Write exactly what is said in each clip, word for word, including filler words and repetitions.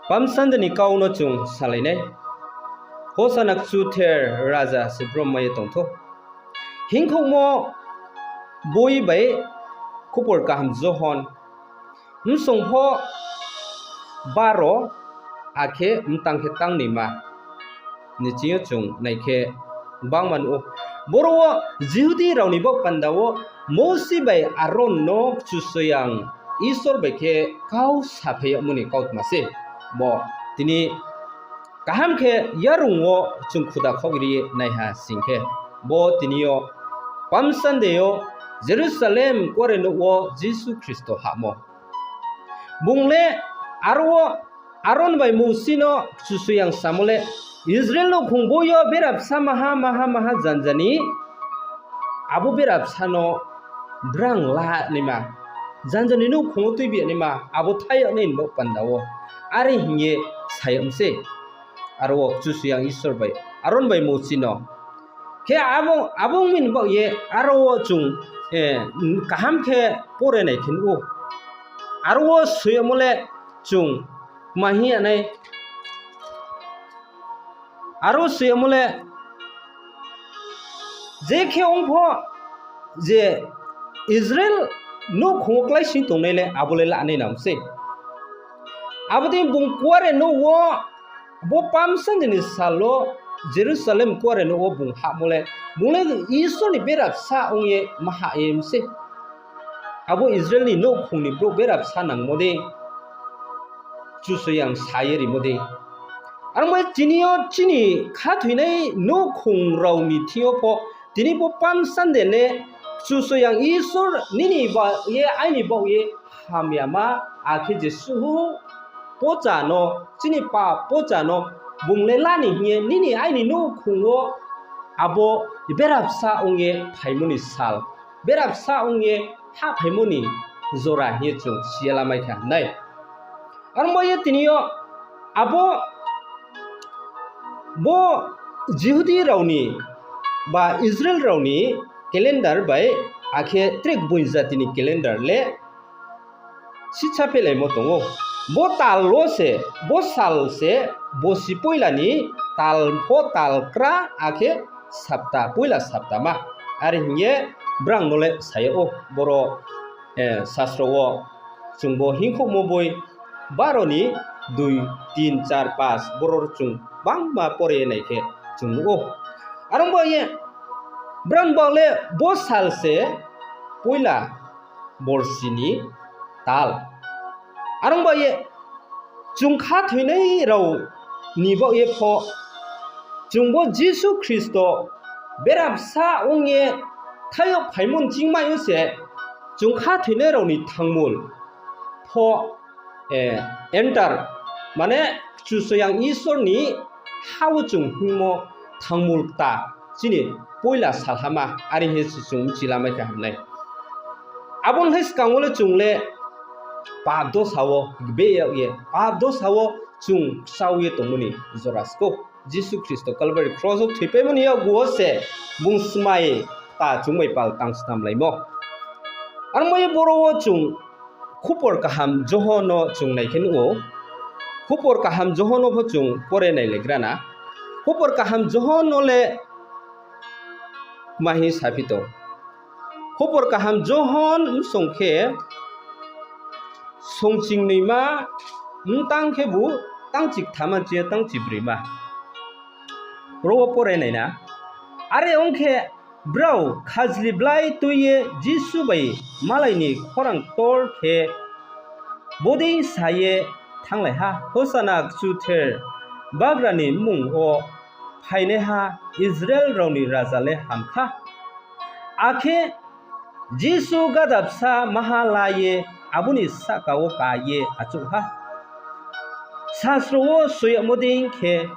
Palm Sunday ni kau no chung salai nai. Hosana kchuther Raja se brom mai ye tong thou. Hingkhouhmo boi bai Khupor Kaham Johon, bsong pho baro, akhe mtang khe tangnoi ma ni ching yo chung nai khe gbangma nuh ou. Boro wo Jihudi rao ni baoh panda wo Mousi bai Aron no Kchusoyang Isor bai khe kau saphai yagmo ni kautma se. Bo tini kaham khe yarung wo chung khuda khaoh ri ye naiha sing khe, bo tini yo Palm Sunday yo Jerusalem kuarenouh wo Jisu Khristo hahmo. Bung le aro wo Aron bai Mousi no Kchusoyang samo le, Israel nouhkhong boi yo bera bsa maha maha maha janja ni, abo bera bsa no brang la naima, janja ni nouhkhong wo tuibi naima, abo thai yag nai ni baoh panda wo are hing ye sa yag mi se. Aro wo Kchusoyang Isor bai Aron bai Mousi no khe abo, abo ong mi ni baoh ye aro wo chung, eh, kaham khe pore nai khe nuh ou. Aro wo soi yagmo le chung kma hing ya nai. Aro soi yagmo le je khe ong pho je Israel nouhkhong wo kláising tongnai le abo le la nai nang se. Abo dei bung kuarenouh wo, bo Palm Sunday ni sal wo Jerusalem kuarenouh wo bung hahmo le, bung le Isor ni bera bsa ong ye ma hah ye mi se. Abo Israel ni nouhkhong ni brouh bera bsa nangmo dei Kchusoyang sa ye rimo dei. Aro mo tini yo chini khathoinai nouhkhong rao ni thing yo pho, tini bo Palm Sunday le Kchusoyang Isor nini baoh ye, aini baoh ye hamyama, akhe jesuh pocha no, chini pap pocha no bung le la ni hing ye nini aini nouhkhong wo abo bera bsa ong ye phaimo ni sal, bera bsa ong ye hahphaimo ni jora hing ye chung si ye lamai kha nai. Aro mo ye tini yo abo bo Jihudi rao ni ba Israel rao ni calendar bai akhe tre gboing jati ni calendar le sisa phelaimo tong ou. Bo tal wo se, bo sal se, bosi poila ni tal pho tal kra, akhe sapta, poila sapta ma. Are hing ye brang no le sa yag ou, boro, eh, sastro wo chung bo Hingkhouhmo boi baro ni dui, tin, char, pas, boro chung gbangma pore nai khe chung nuh ou. Aro ong ba ye, brang ba le bo sal se poila borsi ni tal. Aro ong ba ye, chung khathoinai rao ni baoh ye pho, chung bo Jisu Khristo bera bsa ong ye thai yo phaimo ni chingmai yo se, chung khathoinai rao ni thangmul pho, eh, enter, mane Kchusoyang Isor ni ha wo chung hingmo thangmul kta, chini poila salhama, are hing ye se chung bchi lamai kha ham nai. Abo ni hai skang wo le chung le pap dosa wo gbe yag ye, pap dosa wo chung kchau ye tongmo ni jora skou. Jisu Khristo Kalbari kros wo thoipaimo ni yakgu wo se bung smai kta chung bai pal tang snamlaimo. Aro mo ye boro wo chung Khupor Kaham Johon no chung nai khe nuh ou. Khupor Kaham Johon no pho chung pore nailaigra na. Khupor Kaham Johon no le kma hing saphi tong. Khupor Kaham Johon bsong khe songchingnoima, mtang khebu tangchi kthama chini tangchi broima. Ro wo pore nai na. Are ong khe, brao khajli blái tui ye Jisu bai malai ni khorang ktor khe bodei sa ye thannglai ha, Hosana, Kchuther Bagra ni mmung wo phainaiha Israel rao ni Raja le ham kha. Akhe Jisu gáda bsa maha la ye abo ni sahka wo ka ye achouh ha. Sastro wo soi yagmo dei khe,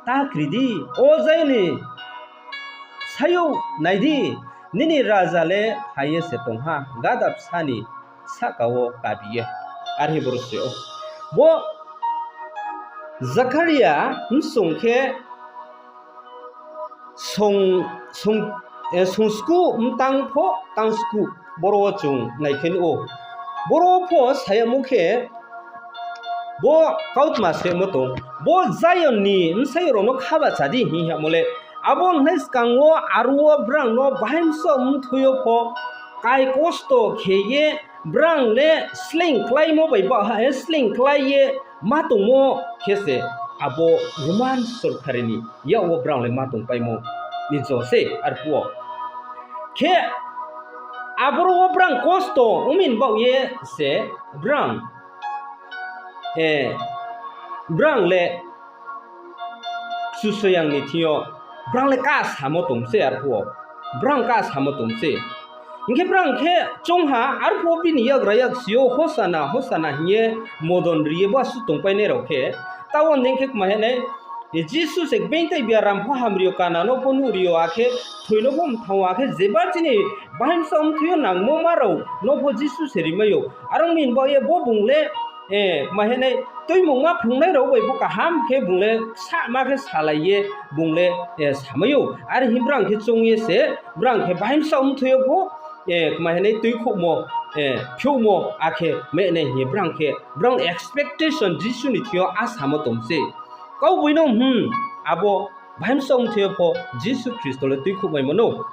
Ta kri di, o Zion ni sayouh, nai di, nini Raja le phai ye se tong ha, gáda bsa ni sahka wo kabi ye. Are hing boro soi ou. Bo Zakharia bsong khe song, song, eh, song sku mtang pho tang sku, boro wo chung nai khe nuh ou. Boro wo pho sa yagmo khe, Bo kautma semo tong, bo Zion ni bsayouh rao no kha bahcha di hing yagmo le, abo hnai skang wo aro wo brang no bahai bsaoh mthoi yo pho kai kosto khe ye brang le sleing kláimo bai baoh ha ye sleing klái ye ma tongmo khe se abo Roman sorkari ni yak wo brang le ma tongpaimo ni jo se arphuh wo. Khe aboro wo brang kosto ongmi ni baoh ye se brang, eh, brang le Kchusoyang ni thing yo brang le kah samo tong se arphuh wo. Brang kah samo tong se. Hing khe brang khe choung ha, arphuh wo bini yakgra yaksi yo Hosana, Hosana hing ye modon ri ye bo asuh tongpainai rao khe, taoh wo dei khe kma hing nai, Jisu se being tai biaram pho hamri yo, kana no pho nuhri yo, akhe thoi no pho mthang ou, akhe jeba chini bahai bsaoh mthoi yo nangmo ma rao no pho Jisu se rimai ou. Are ong mi ni baoh ye bo bung le, eh, kma hing nai, tuimungma phrungnai rao bai pho kaham khe bung le sahma khe salai ye bung le, eh, samai ou. Are hing brang khe choung ye se, brang khe bahai bsaoh mthoi yo pho, eh, kma hing nai tuikhouhmo, eh, phiouhmo akhe meh nai hing ye brang khe, brang expectation Jisu ni thing yo a samo tong se. Kaugboino, hmm, abo bahai bsaoh mthoi yo pho Jisu Khristo le tuikhouhmaimo no.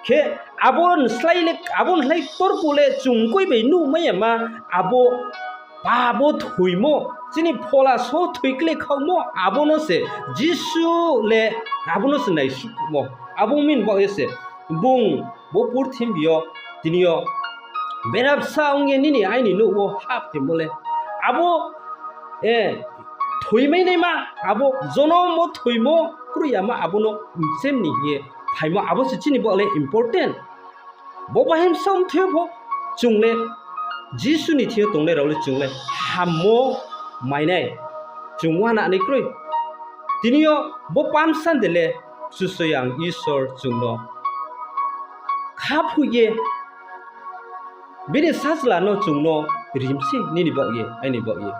Khe abo ni slái le, abo ni slái torku le chung mkoih bai nuhmai ya ma, abo pap wo thoimo, chini phola so thoi kle khaohmo, abo no se Jisu le abo no se naisuhmo. Abo ong mi ni baoh ye se bung bo purthimbi yo tini yo berabsa ong ye nini aini nouh wo hahphaimo le, abo, eh, thoimai naima, abo jonom wo thoimo kroi yama, abo no mchem ni hing ye phaimo, abo se chini baoh le important. Bo bahai bsaoh mthoi yo pho chung le Jisu ni thing yo tongnai rao le chung le hammo mai nai, chung uana nai kroi. Tini yo bo Palm Sunday le Kchusoyang Isor chung no khaphoih ye bini sajla no chung no rim se nini baoh ye, aini baoh ye.